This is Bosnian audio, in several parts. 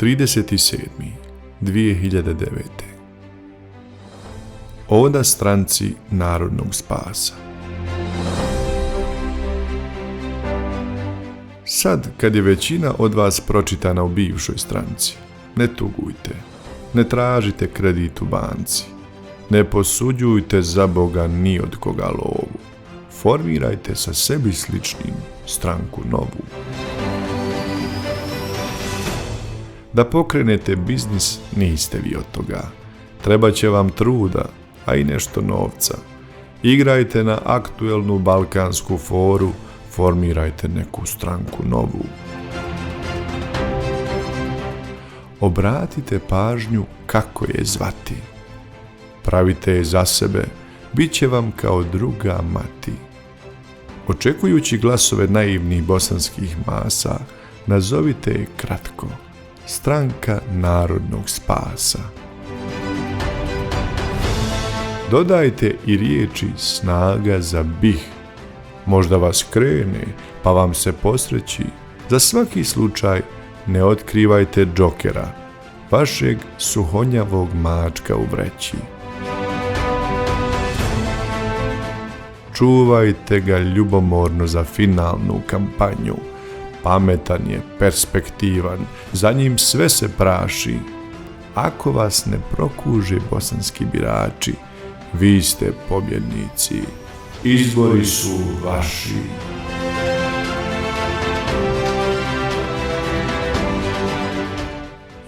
30.7.2009. Oda stranci narodnog spasa. Sad, kad je većina od vas pročitana u bivšoj stranci, ne tugujte, ne tražite kredit u banci, ne posuđujte za Boga ni od koga lovu, formirajte sa sebi sličnim stranku novu. Da pokrenete biznis niste vi od toga, treba će vam truda, a i nešto novca. Igrajte na aktuelnu balkansku foru, formirajte neku stranku novu. Obratite pažnju kako je zvati. Pravite je za sebe, bit će vam kao druga mati. Očekujući glasove naivnih bosanskih masa, nazovite je kratko Stranka narodnog spasa. Dodajte i riječi snaga za BiH. Možda vas krene, pa vam se posreći. Za svaki slučaj ne otkrivajte džokera, vašeg suhonjavog mačka u vreći. Čuvajte ga ljubomorno za finalnu kampanju. Pametan je, perspektivan, za njim sve se praši. Ako vas ne prokuže bosanski birači, vi ste pobjednici. Izbori su vaši.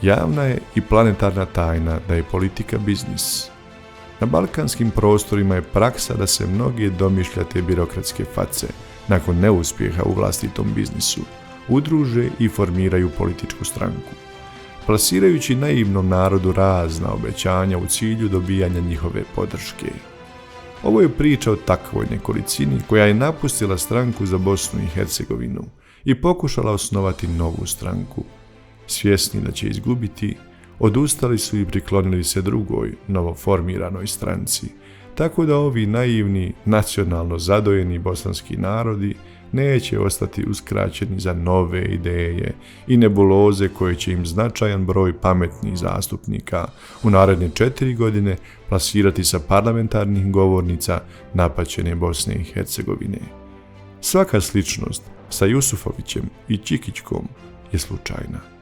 Javna je i planetarna tajna da je politika biznis. Na balkanskim prostorima je praksa da se mnoge domišljate birokratske face, nakon neuspjeha u vlastitom biznisu, udruže i formiraju političku stranku, plasirajući naivnom narodu razna obećanja u cilju dobijanja njihove podrške. Ovo je priča o takvoj nekolicini koja je napustila stranku za Bosnu i Hercegovinu i pokušala osnovati novu stranku. Svjesni da će izgubiti, odustali su i priklonili se drugoj, novoformiranoj stranci, tako da ovi naivni, nacionalno zadojeni bosanski narodi neće ostati uskraćeni za nove ideje i nebuloze koje će im značajan broj pametnih zastupnika u naredne 4 godine plasirati sa parlamentarnih govornica napaćene Bosne i Hercegovine. Svaka sličnost sa Jusufovićem i Čikićkom je slučajna.